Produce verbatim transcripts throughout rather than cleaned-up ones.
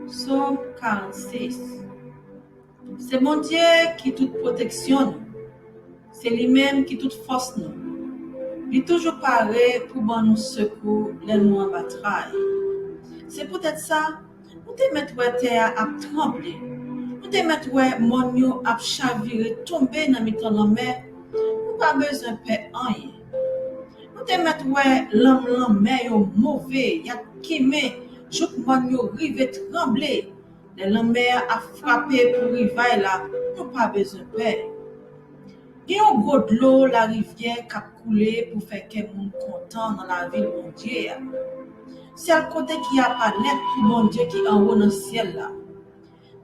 Sòm karannsis. Se Bondye ki tout pwoteksyon nou. Se li menm ki tout fòs nou. Li toujou pare pou ban nou sekou lè nou anba tray. Se poutèt sa, nou te mèt wè tè a ap tranble. Nou te mèt wè mòn yo ap chavire tonbe nan mitan lanmè. Nou pa bezwen pè anyen. Nou te mèt wè lanm lanmè yo move, y ap kimen jouk mòn yo rive tranble. Lè lanmè a ap frape pou rivay la, nou pa bezwen pè. Gen yon gwo dlo larivyè k ap koule pou fè kè moun kontan nan lavil Bondye a. Sèl kote ki apa nèt pou Bondye ki anwo nan syèl la.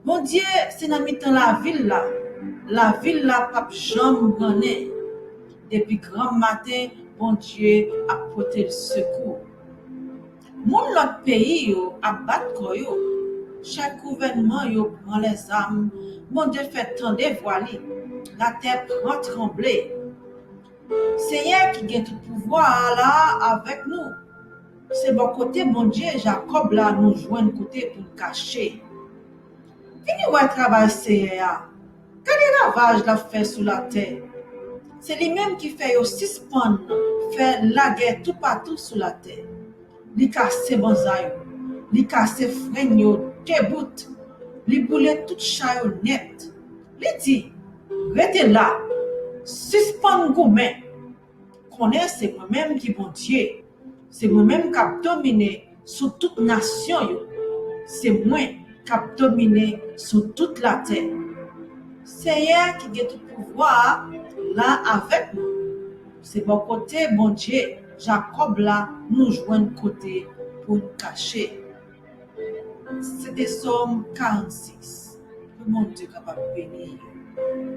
Bondye se nan mitan lavil la. Lavil la p ap janm grannen. Depi granmmaten, Bondye ap pote l sekou. Moun lòt peyi yo ap bat kò yo. Chèf gouvènman yo pran lèzam. Bondye fè tande vwa li. Latè pran tranble. Senyè ki gen tout pouvwa a la avèk nou. Se bò kote Bondye Jakòb la nou jwenn kote pou n kache. Vini wè travay Seyè a. Gade ravaj l ap fè sou latè. Se li menm ki fè yo sispann fè lagè toupatou sou latè. Li kase banza yo. Li kase frenn yo de bout. Li boule tout cha yo nèt. Li di, "Rete la. Sispann goumen. Konnen se mwen menm ki Bondye. Se mwen menm k ap domine sou tout nasyon yo. Se mwen k ap domine sou tout latè." Seyè ki gen tout pouvwa a la avèk nou. Se bò kote Bondye Jakòb la nou jwenn kote pou n kache. Se te Sòm karannsis. Pou Bondye kapab beni yo.